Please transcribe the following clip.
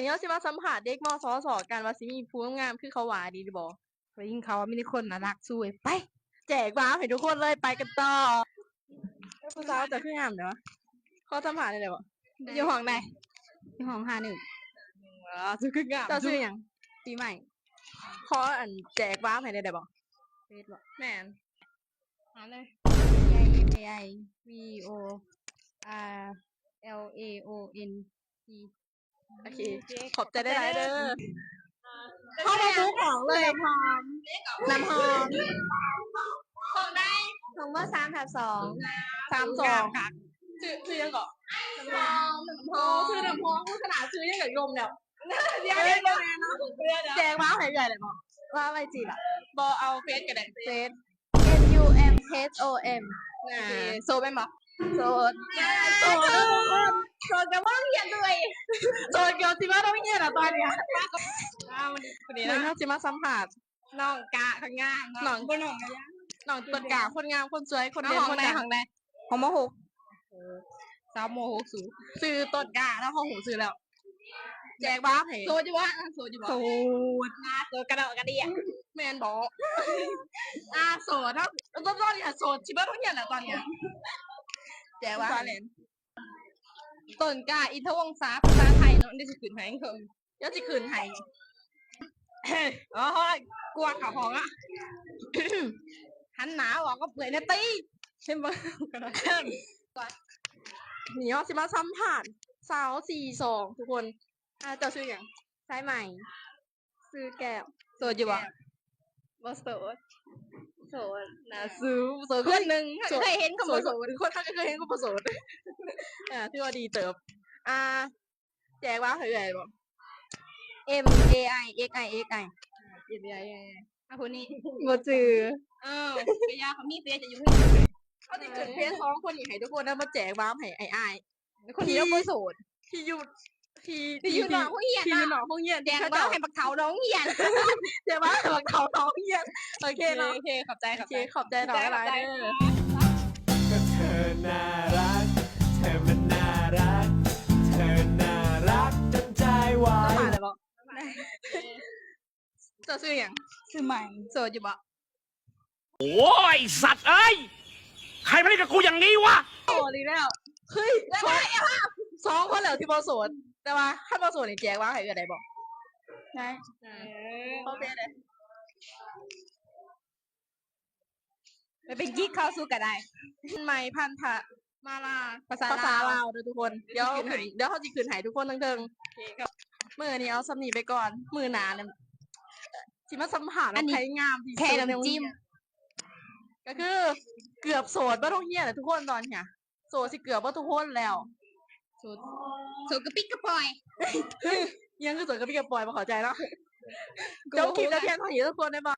ນີ້ເຮົາຊິມາສຳພາດເດັກ ມ.ສ ສອກກັນວ່າຊິມີຜູ້ງາມໆຄືເຂົາວ່າດີຫຼືບໍ່? ໄດ້ຍິນຂ່າວວ່າມີແຕ່ຄົນໜ້າຮັກ ຊູເອີຍ ໄປ ແຈກວາມໃຫ້ທຸກຄົນເລີຍ ໄປກັນຕໍ່. ຜູ້ສາວເຈົ້າຄືງາມແທ້ວະ? ຂໍສຳພາດໄດ້ບໍ່? ໄດ້. ຢູ່ຫ້ອງໃດ? ຢູ່ຫ້ອງຫ້າໜຶ່ງ. ວ້າວ ເຈົ້າຄືງາມ. ເຈົ້າຊື່ຫຍັງ? ປີໃໝ່. ຂໍອັນແຈກວາມໃຫ້ໄດ້ບໍ່? ເຟສບໍ່? ແມ່ນ. ຫາເລີຍ. P I N P I V O R L A O N T. ໂອເຄ ຂອບໃຈຫຼາຍໆເດີ. ເຮົາມາບຸກຫ້ອງເລີຍ. ນ້ຳຫອມ ນ້ຳຫອມ ຫ້ອງໃດ? ຫ້ອງເບີສາມທັບສອງ. ສາມສອງ. ຊື່ ຊື່ຫຍັງເກາະ? ນ້ຳຫອມ ນ້ຳຫອມ. ຊື່ນ້ຳຫອມ ໂຄສະນາຊື່ຍັງຢາກລົມແລ້ວ. ດຽວ ດຽວ ດຽວ ແຈກວາມໃຫ້ເອື້ອຍໄດ້ບໍ່? ວາມໄອຈີລະ? ບໍ່ ເອົາເຟສກໍໄດ້. ເຟສ N U M H O M. ໂອເຄ ໂສດແມ່ນບໍ່? ໂສດ. ໂສດ ໂສດ ໂສດກໍບໍ່ຮຽນດ້ວຍ. ໂສດກໍຊິມາໂຮງຮຽນລະຕອນນີ້. ອ້າວ ມື້ນີ້ເຮົາຊິມາສຳພາດນ້ອງກະຄົນງາມເນາະ. ນ້ອງ ບໍ່ ນ້ອງກະ ນ້ອງຕົ້ນກະຄົນງາມ ຄົນສວຍ ຄົນເດັ່ນ ຄົນດັງ. ຫ້ອງໃດ? ຫ້ອງ ມ.ຫົກ. ສາວ ມ.ຫົກ ສູງ ຊື່ຕົ້ນກະເນາະ ເຮົາຮູ້ຊື່ແລ້ວ. ແຈກວາມໃຫ້. ໂສດຢູ່ບໍ່? ໂສດຢູ່ບໍ່? ໂສດ. ໂສດກະດອກກະເດຍ. ແມ່ນບໍ່? ອ່າ ໂສດເນາະ ຕອນນີ້ໂສດ ຊິເບິດໂຮງຮຽນແລ້ວຕອນນີ້. ແຈກວາມ. ຕົ້ນກ້າ ອິນທະວົງສາ ພາສາໄທເນາະ ດຽວຊິຂຶ້ນໃຫ້ເບິ່ງ ດຽວຊິຂຶ້ນໃຫ້. ໂອ້ຍ ກວດເຂົ້າຫ້ອງລະ ຫັນໜ້າອອກມາເປື່ອຍແດ່ຕິ ເຫັນບໍ່? ນີ້ເຮົາຊິມາສຳພາດສາວ ສີ່ສອງ ທຸກຄົນ. ອ່າ ເຈົ້າຊື່ຫຍັງ? ສາຍໃໝ່. ຊື່ແກ້ວ. ໂສດຢູ່ບໍ່? ແກ້ວ. ບໍ່ໂສດ. ໂສດນະ. ໂສດ ໂສດຄົນໜຶ່ງ ເຄີຍເຫັນຄົນບໍ່ໂສດ. ຄົນ ເຮົາກໍເຄີຍເຫັນຄົນບໍ່ໂສດ. ອ່າ ຖືວ່າດີເຕີບ. ອ່າ ແຈກວາມໃຫ້ເອື້ອຍບໍ່? M A I X I X I. M A I X I. ອ່າ ຜູ້ນີ້ ບໍ່ຈື່. ເອີ ກະຢ່າ ເຂົາມີເຟສຈະຢູ່. ເຮົາຊິຂຶ້ນເຟສສອງຄົນນີ້ໃຫ້ທຸກຄົນນະ ມາແຈກວາມໃຫ້ອ້າຍໆ ຄົນທີ່ບໍ່ໂສດ ທີ່ຢູ່ ທີ່ ທີ່ຢູ່ນອກໂຮງຮຽນ ທີ່ຢູ່ນອກໂຮງຮຽນ. ແຈກວາມໃຫ້ບັກເຖົ້ານອກໂຮງຮຽນ. ແຈກວາມໃຫ້ບັກເຖົ້ານອກໂຮງຮຽນ. ໂອເຄເນາະ. ໂອເຄ ຂອບໃຈ ຂອບໃຈ ຂອບໃຈຫຼາຍໆເດີ. ກໍເທີໜ້າຮັກ ເທີມັນໜ້າຮັກ ເທີໜ້າຮັກຈົນໃຈວາຍ. ສຳພາດໄດ້ບໍ່? ເຈົ້າຊື່ຫຍັງ? ຊື່ໃໝ່. ໂສດຢູ່ບໍ່? ໂອ້ຍ ສັດເອີຍ ໃຄມາຫຼິ້ນກັບກູຢ່າງນີ້ວະ. ໂສດອີກແລ້ວ. ເຮີ້ຍ ສອງ ສອງຄົນແລ້ວທີ່ບໍ່ໂສດ. ແຕ່ວ່າຄັນບໍ່ໂສດນີ້ແຈກວາມໃຫ້ເອື້ອຍໄດ້ບໍ່? ໄດ້. ເອີ ໂອເຄເດ້. ໄປເປັນກິກເຂົາສູ່ກໍໄດ້. ໃໝ່ພັນທະມາລາ ພາສາລາວ ພາສາລາວເດີທຸກຄົນ. ດຽວ ດຽວເຮົາຊິຂຶ້ນໃຫ້ທຸກຄົນເທິງໆ. ໂອເຄຄັບ. ມື້ນີ້ເອົາສ່ຳນີ້ໄປກ່ອນ. ມື້ໜ້ານີ້ຊິມາສຳພາດ ອັນນີ້ ໃຜງາມທີ່ສຸດໃນໂຮງຮຽນ. ກໍຄືເກືອບໂສດເບິດໂຮງຮຽນແຫຼະທຸກຄົນຕອນນີ້. ໂສດຊິເກືອບເບິດທຸກຄົນແລ້ວ. ໂສດ ໂສດກະປິກກະປອຍ. ຫຍັງຄືໂສດກະປິກກະປອຍ? ບໍ່ເຂົ້າໃຈເນາະ. ຈົບຄລິບແຕ່ພຽງເທົ່ານີ້ທຸກຄົນ. ບາຍບາຍ.